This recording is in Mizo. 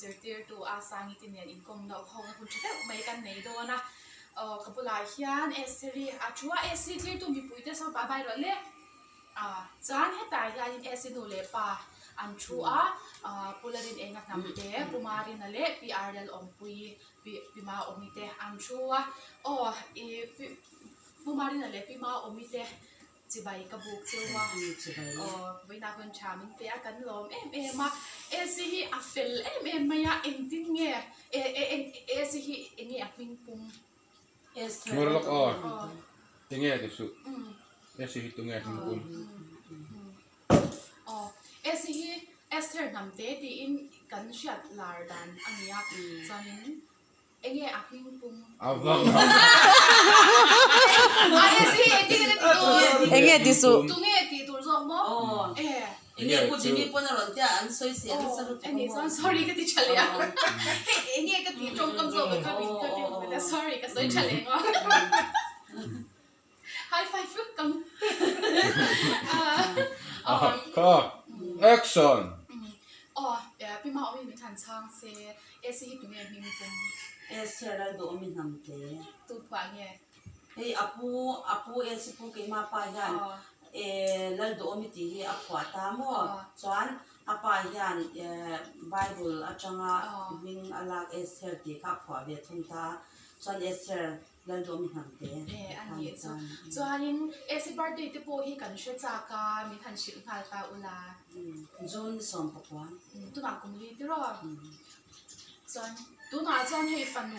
zirtirtu a Sangi te nen inkawmna hawng hun tha deuh mai kan nei dawn a. Aw ka bulah hian Estheri a thu a, Esi thirtu mipuite sawn bye bye rawh le. Ah chuan hetah hianin Esi nu leh pa an thu a, ah Pu Larin Enga hnam te, Pu Marina leh Pi Arlel Awmpui, Pi Pi Maawmi te an thu a. Aw ih Pi Pu Marina leh Pi Maawmi te Chibai ka buk cheu a, aw vawiinah hun tha min pe a, kan lawm em em a, AC hi a fel em em mai a, engtin nge AC hi enge a hming pum? Hmur lawk aw, enge ti suh, AC hi tunge a hming pum? Aw, AC hi Esther Hnamte tiin kan hriat lar dan a ni a, chuanin Enge a hming pum? A vang Enge ti suh? Tunge tih tur zawk maw? E. Enge pu Jimmy pawn a rawn tia an sawi seh nasa lutuk a maw? Enge chuan sorry ka ti tha leh a. Hei enge ka tih tawngkam zawk ka min ka ti a sorry ka sawi tha leh ngaw. High five vek ang. Kha action. Aw pi ma awmin min han chhang se AC hi tunge hming pum? AC a ral duh awmin hnam te. Tu phuah nge? Hei a pu a pu AC pu keimah pa hian e lal duh awmi tih hi a phuah ta maw chuan a pa hian bible atanga hming a lak Esther tih kha a phuah ve thung ta a chuan Esther Laldawmi hnamte Eh, a ni chu. Chuanin AC birthday te pawh hi kan hre chak a, min han hrilh nghal ta ula. June ni 19. Tunah kum li tiraw? Chuan tunah chuan hei fanu.